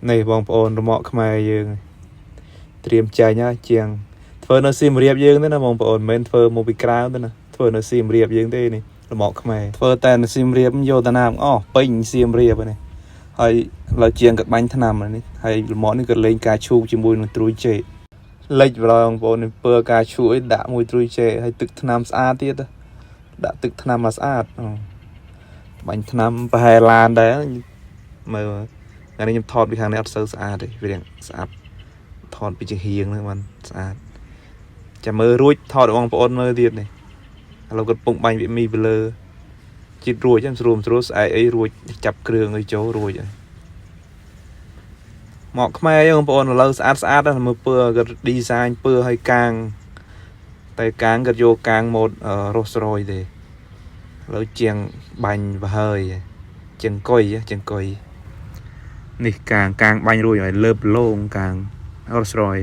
នេះបងប្អូនរមាក់ខ្មែរយើងត្រៀមចែងហើយជាងធ្វើនៅសៀមរាបយើងទេណាបងប្អូនមិនមែនធ្វើមកពីក្រៅទេណាធ្វើនៅសៀមរាបយើងទេនេះរមាក់ខ្មែរធ្វើតែនៅសៀមរាបយកតាណាអស់ពេញសៀមរាបនេះហើយឡើយជាងក៏បាញ់ថ្នាំនេះហើយរមាក់នេះក៏លេងការឈូកជាមួយនឹងត្រួយចេកលិចបណ្ដោយបងប្អូននេះពើការឈូកអីដាក់មួយត្រួយចេកហើយទឹកថ្នាំស្អាតទៀតដាក់ទឹកថ្នាំមកស្អាតអូបាញ់ថ្នាំប្រហែលឡានដែរមើល ថ្ងៃនេះខ្ញុំថតពីខាងនេះអត់សូវស្អាតទេវារៀងស្អាតថតពីជាហៀងហ្នឹងបានស្អាតចាំមើលរួចថតឲ្យបងប្អូនមើលទៀតនេះឥឡូវគាត់ពងបាញ់វាមីពីលើជាតិរួចហ្នឹងស្រួលស្រួលស្អែកអីរួចចាប់គ្រឿងអីចូលរួចហើយមកខ្មែរយើងបងប្អូនឥឡូវស្អាតស្អាតណាស់មើលពើគាត់ design ពើឲ្យកាងតែកាងគាត់យកកាងម៉ូតរស់ស្រយទេឥឡូវជាងបាញ់បើហើយជាងកុយជាងកុយ នេះកាងកាងបាញ់រួចហើយលើបលងកាងអត់ស្រយ